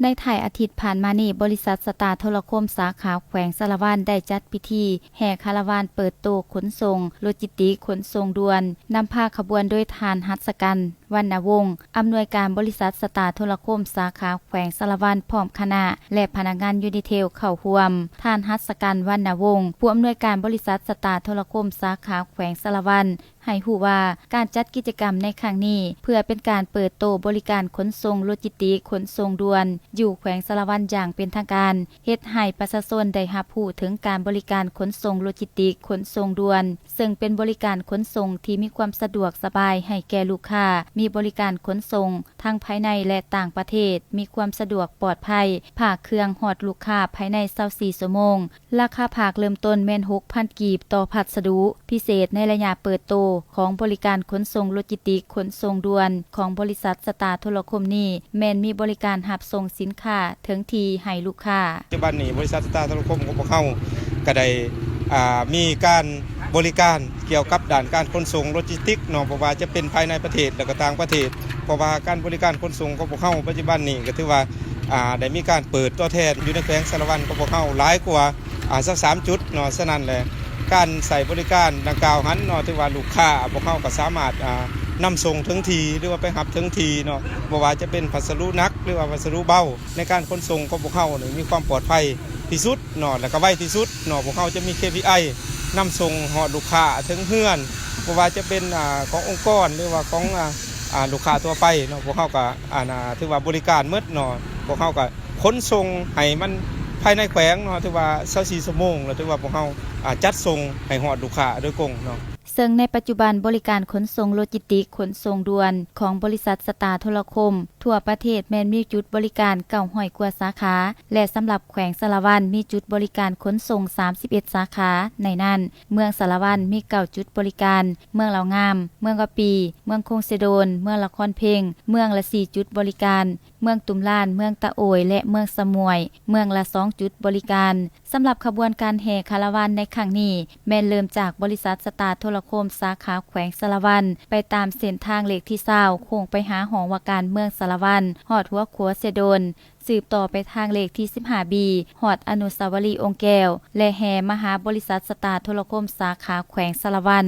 ໃນທ້າຍອາທິດຜ່ານມານີ້, ບໍລິສັດສະຕາໂທລະຄົມສາຂາແຂວງສາລະວັນ ໄດ້ຈັດພິທີແຫ່ຄາລາວານເປີດໂຕຂົນສົ່ງໂລຈິສຕິກຂົນສົ່ງດ່ວນ, ນຳພາຂະບວນໂດຍທ່ານ ຫັດສະກັນ ວັນນະວົງ ອຳນວຍການບໍລິສັດສະຕາໂທລະຄົມສາຂາແຂວງສາລະວັນ ພ້ອມຄະນະ ແລະ ພະນັກງານຢູນິເທວເຂົ້າຮ່ວມ. ທ່ານ ຫັດສະກັນ ວັນນະວົງ ຜູ້ອຳນວຍການບໍລິສັດສະຕາໂທລະຄົມສາຂາແຂວງສາລະວັນ ໃຫ້ຮູ້ວ່າ ການຈັດກິດຈະກຳໃນຄັ້ງນີ້ ເພື່ອເປັນການເປີດໂຕບໍລິການຂົນສົ່ງໂລຈິສຕິກຂົນສົ່ງດ່ວນ ຢູ່ແຂວງສາລະວັນຢ່າງເປັນທາງການ, ເຮັດໃຫ້ປະຊາຊົນໄດ້ຮັບຮູ້ເຖິງການບໍລິການຂົນສົ່ງໂລຈິສຕິກຂົນສົ່ງດ່ວນ, ເຊິ່ງເປັນບໍລິການຂົນສົ່ງທີ່ມີຄວາມສະດວກສະບາຍໃຫ້ແກ່ລູກຄ້າ, ມີບໍລິການຂົນສົ່ງທັງພາຍໃນ ແລະ ຕ່າງປະເທດ, ມີຄວາມສະດວກປອດໄພ, ພາກເຄື່ອງຮອດລູກຄ້າພາຍໃນຊາວສີ່ຊົ່ວໂມງ. ລາຄາພາກເລີ່ມຕົ້ນແມ່ນຫົກພັນກີບຕໍ່ພັດສະດຸ. ພິເສດໃນໄລຍະເປີດໂຕຂອງບໍລິການຂົນສົ່ງໂລຈິສຕິກຂົນສົ່ງດ່ວນຂອງບໍລິສັດສະຕາໂທລະຄົມນີ້ ແມ່ນມີບໍລິການຮັບສົ່ງສິນຄ້າເຖິງທີ່ໃຫ້ລູກຄ້າ. ປັດຈຸບັນນີ້ ບໍລິສັດສະຕາໂທລະຄົມຂອງພວກເຮົາກໍໄດ້ ອ່າ ມີການບໍລິການກ່ຽວກັບດ້ານການຂົນສົ່ງໂລຈິສຕິກເນາະ, ບໍ່ວ່າຈະເປັນພາຍໃນປະເທດ ແລະ ກໍຕ່າງປະເທດ, ເພາະວ່າການບໍລິການຂົນສົ່ງຂອງພວກເຮົາປັດຈຸບັນນີ້ກໍຖືວ່າ ອ່າ ໄດ້ມີການເປີດຕົວແທນຢູ່ໃນແຂວງສາລະວັນຂອງພວກເຮົາຫຼາຍກວ່າ ອ່າ ຊາວສາມຈຸດເນາະ. ສະນັ້ນແຫຼະ ການໃຊ້ບໍລິການດັ່ງກ່າວຫັ້ນເນາະ ຖືວ່າລູກຄ້າພວກເຮົາກໍສາມາດ ອ່າ ນຳສົ່ງເຖິງທີ່ ຫຼືວ່າໄປຮັບເຖິງທີ່ເນາະ, ບໍ່ວ່າຈະເປັນພັດສະດຸໜັກ ຫຼືວ່າພັດສະດຸເບົາ. ໃນການຂົນສົ່ງຂອງພວກເຮົານີ້ມີຄວາມປອດໄພທີ່ສຸດເນາະ ແລະ ກໍໄວທີ່ສຸດເນາະ. ພວກເຮົາຈະມີ ເຄພີໄອ ນຳສົ່ງຮອດລູກຄ້າເຖິງເຮືອນ, ບໍ່ວ່າຈະເປັນ ອ່າ ຂອງອົງກອນ ຫຼືວ່າຂອງ ອ່າ ອ່າ ລູກຄ້າທົ່ວໄປເນາະ, ພວກເຮົາກໍ ອ່າ ນະ ຖືວ່າບໍລິການໝົດເນາະ. ພວກເຮົາກໍຂົນສົ່ງໃຫ້ມັນພາຍໃນແຂວງເນາະ, ຖືວ່າຊາວສີ່ຊົ່ວໂມງ ແລ້ວຖືວ່າພວກເຮົາ ອ່າ ຈັດສົ່ງໃຫ້ຮອດລູກຄ້າໂດຍກົງເນາະ. ເຊິ່ງໃນປັດຈຸບັນ ບໍລິການຂົນສົ່ງໂລຈິສຕິກຂົນສົ່ງດ່ວນຂອງບໍລິສັດສະຕາໂທລະຄົມທົ່ວປະເທດ ແມ່ນມີຈຸດບໍລິການເກົ້າຮ້ອຍກວ່າສາຂາ ແລະ ສຳລັບແຂວງສາລະວັນ ມີຈຸດບໍລິການຂົນສົ່ງສາມສິບເອັດສາຂາ, ໃນນັ້ນ ເມືອງສາລະວັນມີເກົ້າຈຸດບໍລິການ, ເມືອງເຫຼົ່າງາມ, ເມືອງກະປີ, ເມືອງຄົງເຊໂດນ, ເມືອງລະຄອນເພັງ ເມືອງລະສີ່ຈຸດບໍລິການ, ເມືອງຕຸມລານ, ເມືອງຕະໂອຍ ແລະ ເມືອງສະໝວຍ ເມືອງລະສອງຈຸດບໍລິການ. ສຳລັບຂະບວນການແຫ່ຄາລາວານໃນຄັ້ງນີ້ ແມ່ນເລີ່ມຈາກບໍລິສັດສະຕາໂທລະຄົມສາຂາແຂວງສາລະວັນ ໄປຕາມເສັ້ນທາງເລກທີຊາວ ໂຄ້ງໄປຫາຫ້ອງວ່າການເມືອງສາລະວັນ, ຮອດຫົວຂົວເຊໂດນ, ສືບຕໍ່ໄປທາງເລກທີສິບຫ້າບີ ຮອດອະນຸສາວະລີອົງແກ້ວ ແລະ ແຫ່ມາຫາບໍລິສັດສະຕາໂທລະຄົມສາຂາແຂວງສາລະວັນ.